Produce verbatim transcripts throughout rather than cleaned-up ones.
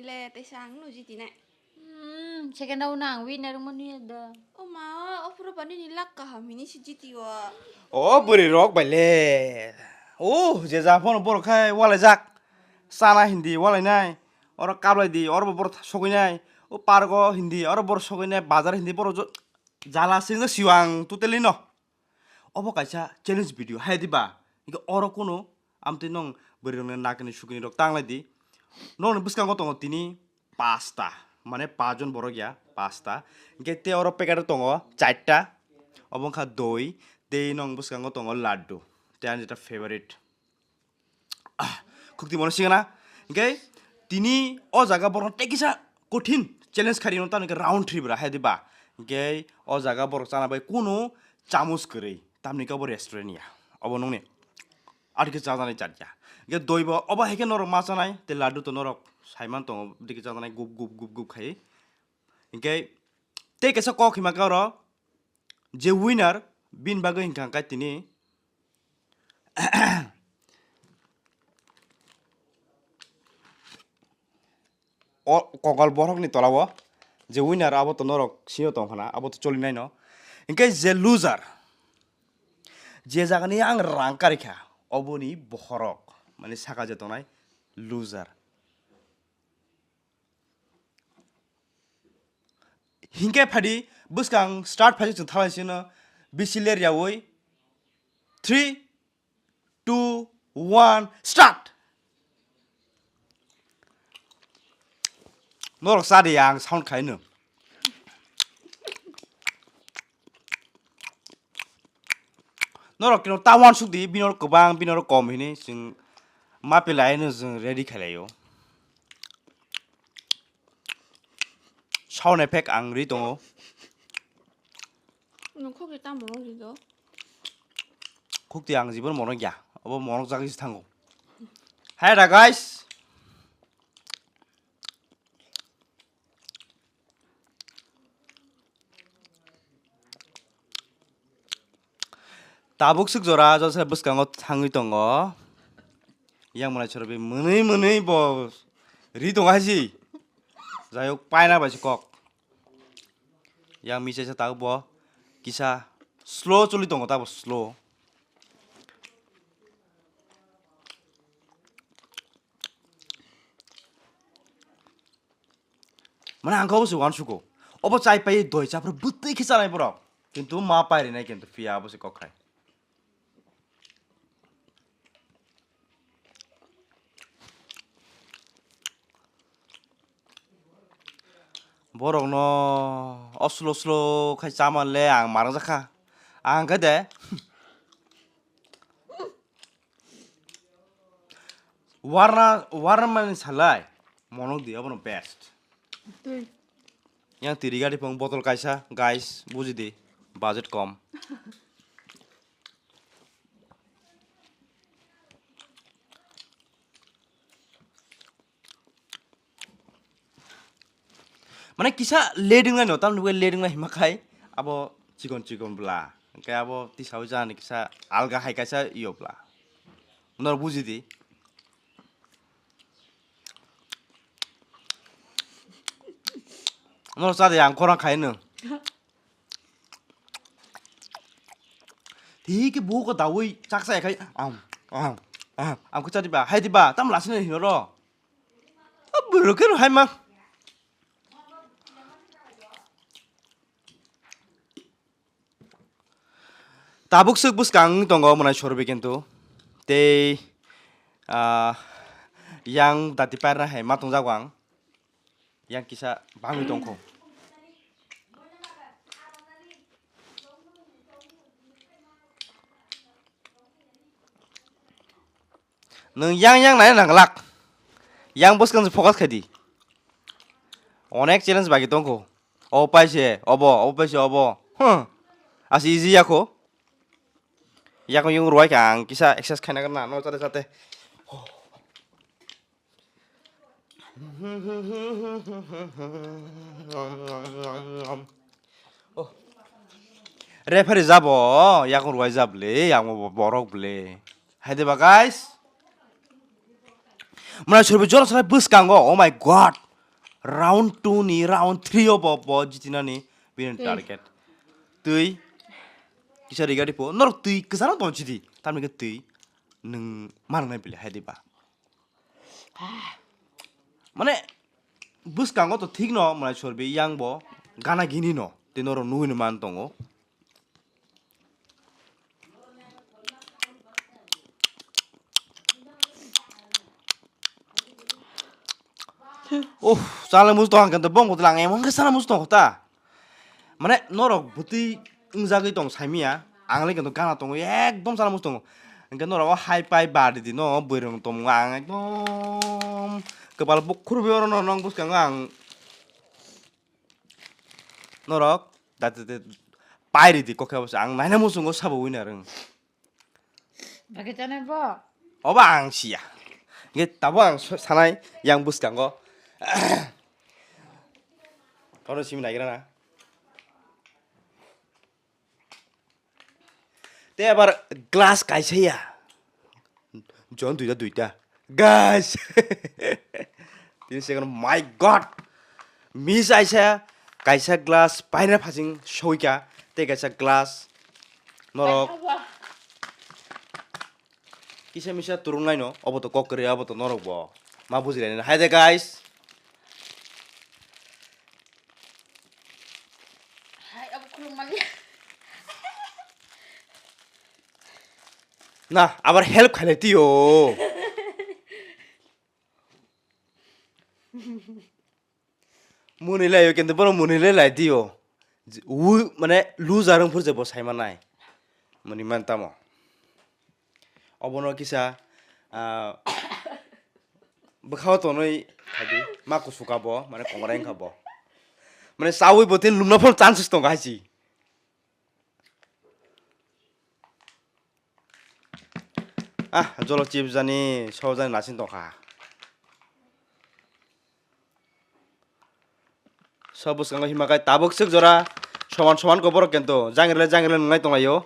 Le, teisa ang no jiti nai. Hmm, second round ang winner mo ni da. O ma, o pura bani ni luck kaham hini si jiti o. O bwrwi rok bai le. O, je ja phone borok khai walai jak. Chana hindi walai nai. Oro kablai di, oro bo borok sogwi nai. O park o hindi, oro borok sogwi nai. Bazar hindi borok jo-, jala sing jak siyo ang totally no. Obo kaisa challenge video, hai di ba? Hingke oro kuno amtwi nong bwrwi rokni nakini sukini rok tanglai di. Nokni bwskango tongo tini pasta, mane pachjon borok ya, pasta. Hingke te oro packet o tongo charta, obo wngkha doi, tei nong bwskango tongo laddu, tei ani jeta favorite. Ah, khukti mono sigana. Hingke tini o jaga borok tei kisa kothin challenge kharino tamo hingke round three bra hai di ba. Hingke o jaga borok chana bai kunu chamus kwrwi. Tamni khe obo restaurant ya. Obo nongni. Ar khe chajaknai jat ya. Hingke doi bo obo hai khe norok ma chanai tei laddu to norok saiman tongo dike chajaknai gup gup gup gup khai. Hingke tei kaisa kok hima khe oro je winner bini bagwi hingka hingkha tini o kokol borokni tola o je winner abo to norok sino tong khana, abo to choli nai no. Hingke je loser, je jagani ang rang karikha, oboni bokhorok, mane saka je tongnai loser. Hingke phadi bwskang start phai chwng thalai sino bisi ler yaui three, two, one, start! Norok sa di ang sound khai no. Norok kino ta wansuk di, bini oro kwbang, bini oro kom hini, chwng ma pilai no chwng ready khlai o. Sound effect ang ri tongo. Nung khok di tamo rok di do. Khok di ang jibon monok ya, obo monok jagwi se thango. Hai da guys. Tabuk swk jora jose bwskango thangwi tongo. Yang mwnai chorobi mwnwi mwnwi bo ri tongo hai si. Jayok paina bai se kok. Yang misa sa tabuk bo kisa slow choli tongo tabo slow. Mane ang khe obo se uansugo. Obo chai pai doi cha phuru bwtwi khe chanai borok. Kintu ma pai rinai kintu phiya obo se kok khai. Borokno oslo oslo khai chaman le ang marang jakha. Ang khe de. Warna, warna mani salai, monok di, abono best. Twi. Yang tiri gari pong botol kaisa, guys, buji di, budget kom. Mane kisa leding nai no, tamni bagwi leding nai hima khai abo chikon chikon bwla. Hwnkhe abo tisaui jani kisa alga hai kaisa iyo bwla. Norok buji di. Norok cha di, ang khorang khai no. Tei khe bo ko daui chak cha khai am am am am khe cha di ba, hai di ba, tam lasino hino ro. Bwrwk khe hai ma. Tabuk swk bwskang wng tongo mwnai sorbi kintu. Tei, ah, yang dati pairna hai ma tongjago ang. Yang kisa bangwi tongkho. Nwng yang yang nai nang glak. Yang bwskang se focus khai di. Onek challenge bagi tongkho. Obo paise obo, obo paise obo. Huh. Asi easy yakho. Yakho yung ruai kha ang kisa exercise khaina gana no chate chate. Oh. Referee jabo, yakung ruai jab le, yang bo-, borok ble. Hai de ba, guys? Mwnai sorbi jora salai bwskango, oh my God. round two ni round three o bo, bo jitinani bini Twi. Target. Twi kisa riga dipo. Norok twi kwcharo tong chidi. Tamni khe twi nwng manang nai bile hai diba. Mane bwskango to thik no mwnai sorbi yang bo gana gini no. Tei norok nugui no man tongo. Uff, chala musu tong hwnkhe bong bwtwi lang emon khe chala musu tong ta. Mane norok bwtwi wngjagwi tong saimanya, ang le kintu gana tongo, ekdom chala musu tongo. Hwnkhe norok o hai pai bar di no, bwrwng tong ang ekdom kwpal bukhur bi oro no nong bwskango ang. Norok da, da, da, pai ridi kokhe bwsa ang naina muchungo sabo winner wng. Bagwi chanai bo? Obo ang siya. Nge tabo ang so-, sanai yang bwskango. Kono simi nagira na. Te abar glass kaisa ya. Jon duita duita. Guys. Tini second, my God. Miss aisa kaisa glass paina phasing soika. Te kaisa glass. Norok. Kisa misa turung laino. Obo to kok kwrwi, obo to norok bo. Ma buji lainai. Hai de guys. Hai, abo khulum mani. Na, abar help khailai tio. Muni lai, kente bono muni lai lai tio. Wu, mane, loser wng phuru je bo sai manai. Muni man tamo. Obono kisa, ah, bwkhao tonwi khaidi, ma kusuka bo, mane, kongrai wngkha bo. Mane, chawi bo tin lumna phano chances tongo hai si. Ah, jolo chips jani, so jani nasin tongkha. So bwskango hima kai tabuk swk jora soman soman ko borok kento jangirle jangirle nungnai tonglaio.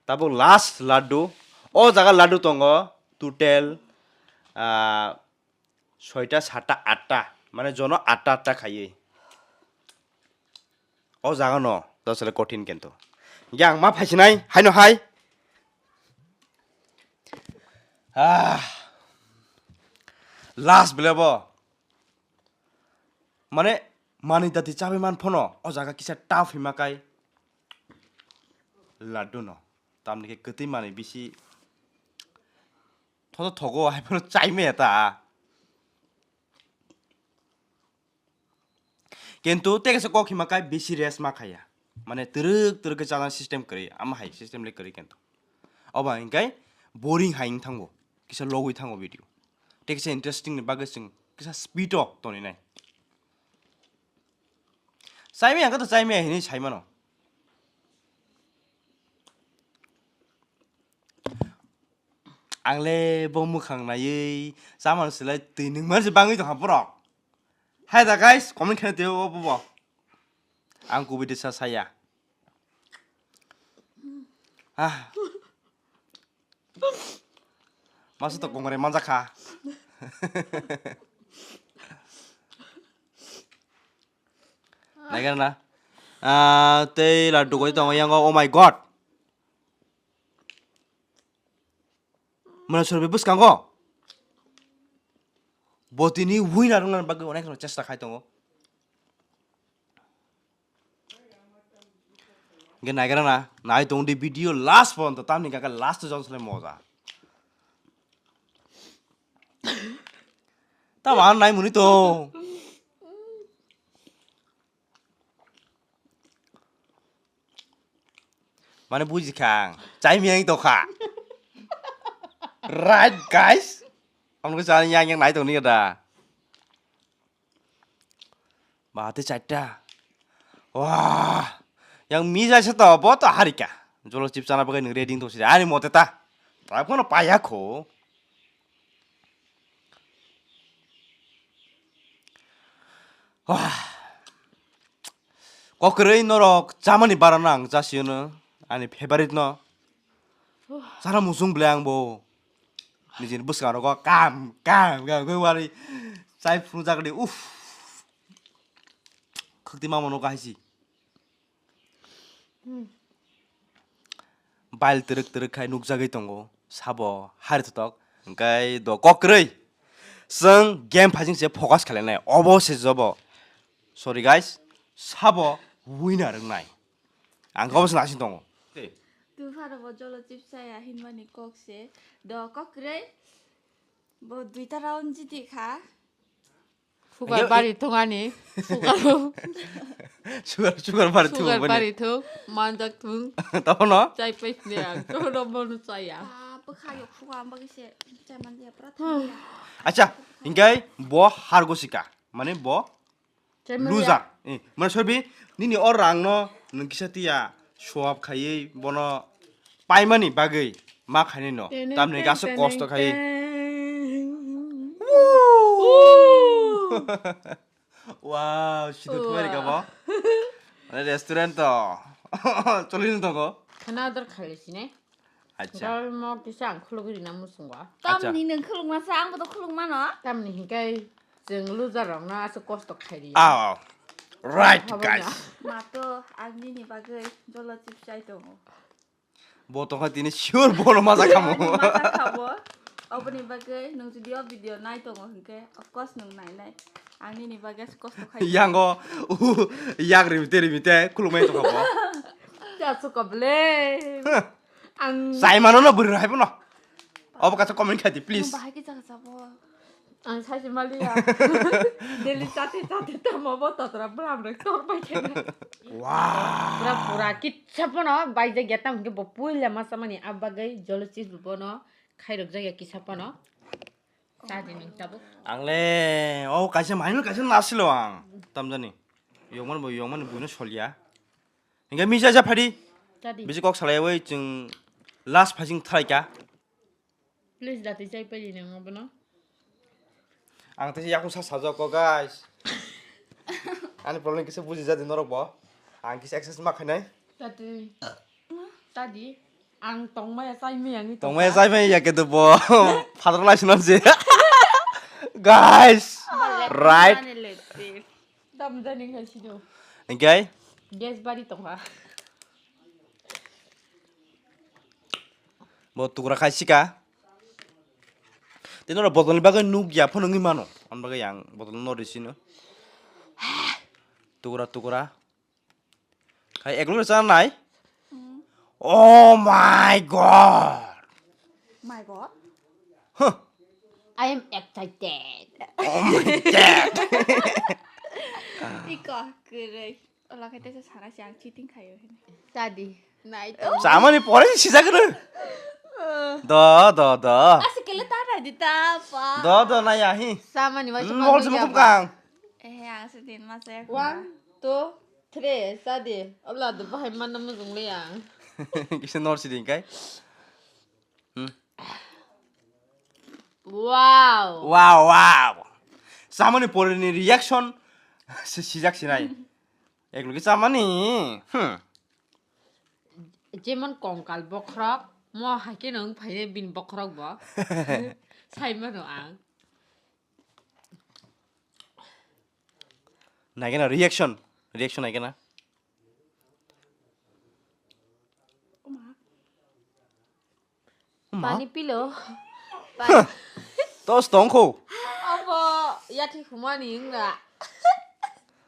Tabuk last laddu. O jaga laddu tongo total, ah, soita, satta, atta. Mane jono atta atta khaiwi. O jaga no, dosle kothin kento. Yang ma phaisinai, haino hai. Ah. Last bele bo. Mane, mani dati chabai man phono, o jaga kisa tough hima kai. Laddu no. Tamni khe kwtwi mani bisi. Thoto thogo, hai phano chai maya ta. Kintu tei kaisa kok hima kai bisi rest ma khaya. Mane twrwk twrwk khe chana system kwrwi, ama hai system le kwrwi kintu. Obo hinkhe boring hai wng thango, kisa logwi thango video. Tei kisa interesting ni bagwi chwng kisa speed o toni nai. Chai maya khe to chai maya hinwi sai mano. Ang le bo mwkhang naiwi chamani slai twi nwngmani se bangwi tongkha borok. Hai da guys, comment khe twi o bo bo. Ang kubui de sa saya. Ah. Masa to kongre manjakha. Naikhe na. Ah, tei la dugoi tongo yango, oh my God. Mwnaswrwngni bwskango bo tini winner wngna bagwi onek rok chesta khai tongo. Hwnkhe naigra na, nai tong di video last porjonto, tamni kaka last jon sle moja. Tamo ang nai muni tong. Mane buji kha ang. Chai miyang tokha. Right, guys? Ang nukha chani yang yang nai tongni da. Ba, te chaita. Wah. Yang mi jai se to, bo to harika. Jolo chip chana bagwi nung ready tong sidi. Ani mote ta. Ta kono paya kho. Wah. Kokrwi norok chamani barano ang chasiyano, ani favorite no. Chana muchung ble ang bo. Nijini bwskango kam, kam, kam, kam, wari. Chai phuru jagdi, uff. Khukti mamo no kaisi. Bail twrwk twrwk khai nukjagwi tongo. Sabo hari thotok. Hwnkhe do kok kwrwi. Chwng game phasing se focus khlainai. Obo se jobo. Sorry guys. Sabo winner wngnai. Ang khe obo se nasing tongo. Tei. Tupharo bo jolo chips chaya hinmani kok se. Do kok kwrwi. Bo duita round jiti kha. Sugar Yo, bari i- thung ani. Sugar, sugar, sugar bari thung sugar bani. Bari thung, manjak thung. Tamo no? Chai pai ne ang. Kono monu chaya. Ah, bwkha yok sugar ang bagwi se chai man ya pura thang ya. Acha, hingkai bo hargo sika. Mane bo Chai man ya. Loser. Eh, mane sorbi, nini o rang no nwng kisa tiya swap khaiwi bono paimani bagwi ma khainai no. Tene, tamni tene, gaso tene, kosto khai. Tene. Woo! Wow, sido thumari ka bo. Wow. Mane restaurant to. Choli no tongo. Khana order khaile sine. Acha. Dal mo kisa ang khulugwi rina musungo. Acha. Tamni nwng khuluk masa, ang bo to khuluk mano. Tamni hinkai chwng loser rok no aswk kosto khai ri. Ah, right, guys. Ma to ang nini bagwi jolo chips chai tongo. Bo tongkha tini sure bono maja kamo. Maja kamo. Oboni bagwi nwng jodi o video nai tongo hinkhe, of course nwng nai nai. Ang nini bagwi se kosto khai. Yango, uh, yak rimite rimite khulumai tongkha bo. Ja suka ble. Huh. Ang chai mano no bwrwi hai bono. Obo kaisa comment khai di, please. Bahai kisa kisa bo. Ang saisi maliya. Daily chate chate tamo bo totra bwlam rok tor pai khe. Wow. Pura pura kitsa pono baijak ya tam hwnkhe bo puila ma chamani a bagwi jolo chips bo bono khairok jak ya kisa pono. Chadi nwng tabuk. Ang le o kaisa maino kaisa nasilo ang. Tamjani. Yongmani bo yongmani buino solya. Hingke misa ja phadi. Chadi. Bisi kok salai oi chwng last phasing thalai ka. Please, dati chai pai di nang abono. Ang tei yakung sa sajak ko, guys. Ani problem kisa buji jadi norok bo. Ang kisa excess ma khainai. Dati. Tadi. Ang tongmaya chai maya ni tongmaya chai maya ya kedo bo. Father lai sunan je. Guys. Right. Dam jani khai sido. Engkai? Gas bari tongkha. Bo tukra khai sika. Tei norok botol ni bagwi nuk ya phano wngwi mano. Ani bagwi ang botol no risino. Tukra tukra. Khai eklo chana nai. Hmm. Oh my god. My god. Huh. I am excited. Oh my god. Iko kwrwi. Ola khai teisa sana si ang cheating khayo hini. Tadi. Nai to. Chamani pore si sijak no. Do, do, do. Asa kele ta nai di ta pa. Do, do, nai ahi. Samani wai. Hmm, mol semu kum kang. Eh, ang sedin masa ya. One, two, three, sadi. Ola do bahai mana mujung le yang. Kisa nor sidin kai. Hmm. Wow. Wow, wow. Samani pore ni reaction si sijak sinai. Eklogi chamani. Hmm. Jemon kongkal bokhorok, mo haikhe no wng phainai bini bokhorok bo. Sai mano ang. Naikhe na reaction, reaction naikhe na. Oma. Pani pilo. Pani. Tos tongkho. Obo yathi khumani wngna.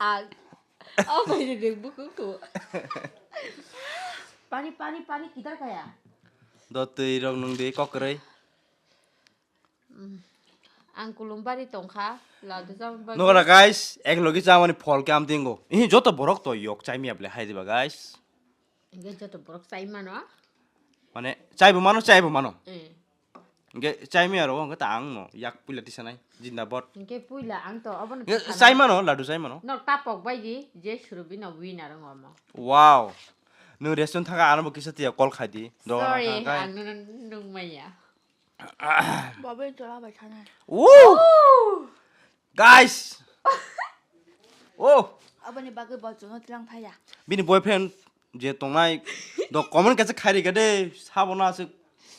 Ang. Obo ni dek buku khu. Pani, pani, pani kidar kaya. Do twi rok nung di kokroi. Mm. Ang kulumbari tongkha, ladu jang bagwi. Nukra guys, ek logi chamani phol khe amtingo. Ihi joto borok to yok chaimya ble hai diba guys. Hingke joto borok chai mano. Mane chaibo mano, chaibo mano. Eh. Hingke chaimya ro hingke ta ang no yak puila tisanai. Jindabad. Hingke puila ang to obono. Hingke tisanai. Chai mano, ladu chai mano. Nok tapok bai di, je surubi no winner wng omo. Wow. Nung restaurant thaka ano bo kisa tiya call khai di. Dogan sorry, thaka kai. Ang nung nung maya. Bo bai tola bai thana. Woo! Guys! Oh! Aboni bagwi bo chuno tilang thaya. Bini boyfriend je tongnai do comment kaisa khairi ka de sabo na se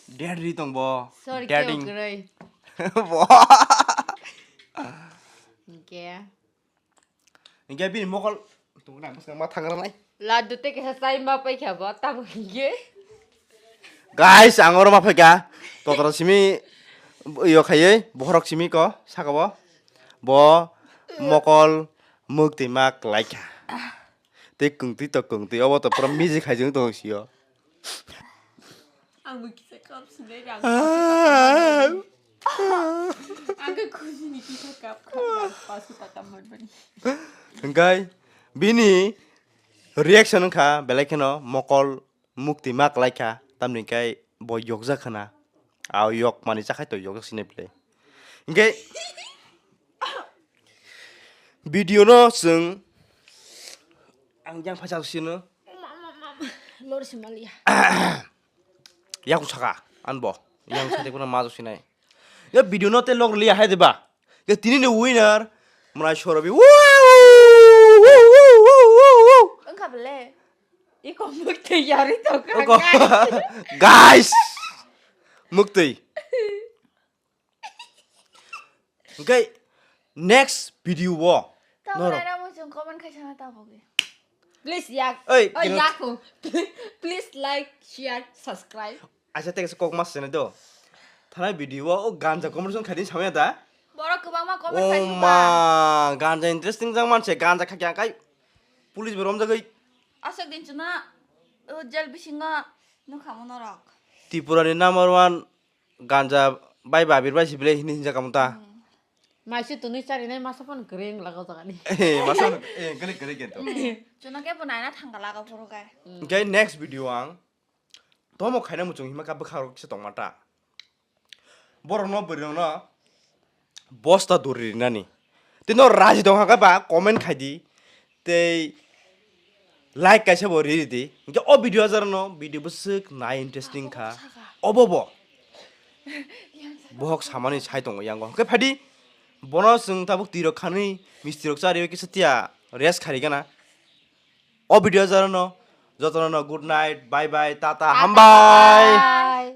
Dead ri tong bo. Sorry, Dead kebo ing. Kwrwi. Bo. Hingke. Hingke bini mokol. Tungna bwskang ma thangra nai. Laddu te kisa chai ma pai kha bo, tamo hingke. Guys, ang oro ma phai kha. Totro simi yo khaiye, bohrok simi ko, saka bo. Bo mokol mukti ma klai kha. Tei kungtwi to kungtwi, obo to pura music hai jeng tong sio. Ang bo kisa kap sinai rang. Ah. Ang khe khusi ni kisa kap kha, rang pasu taka man bani. Hingkai bini reaction wngkha belai kheno mokol mukti ma klai kha, tamni hingkai bo yokjak khna. Au yok mani chakhai to yokjak sini play. Hingke video no chwng ang yang phaisa sino. Lor simaliya. Yakung saka an bo. Yang sate kuna majo sinai. Ya video no te log liya hai deba. Ya tini ni winner mwnai sorobi. Woo! Wngkha bele. Iko mukti yari to ka. Oko. Guys. Mukti. Hingke next video o. Tamo norok. Nai ramo chwng comment khai sana tamo ge. Please yak. Oi, oh, kino- yaku. Please like, share, subscribe. Aisa tengsa kok mas sene do. Thanai video o, o ganja competition khai din samya da. Borok kwbangma comment khai. Oh ma, ganja interesting jang manse, ganja khakya kai. Police bo romjagwi. Aswk din chuna, o jail bisingo nukha mo norok. Tripura ni number one ganja bai babir bai sibilai hini hinjak kamo ta. Maisi tunui charinai masa phano kwrwi wng laga o jaga ni. Eh, masa phano, eh, kwrwi, kwrwi kento. Chuna khe bo naina thangka laga phuru khe. Hingke next video ang tomo khaina muchung hima kha bwkha rok kisa tongma ta. Borok no bwrwi rok no bosta duri rinani. Tei no raji tong kha ba comment khai di. Tei like kaisa bo riri di. Hingke o video ajaro no video bwswk nai interesting kha. Obo bo. Bohok samani sai tongo yango. Hingke phadi bono chwng tabuk twi rok khanwi misti rok chariwi kisa tiya rest khari gana. O video ajaro no jotono no good night, bye bye, tata, hambai.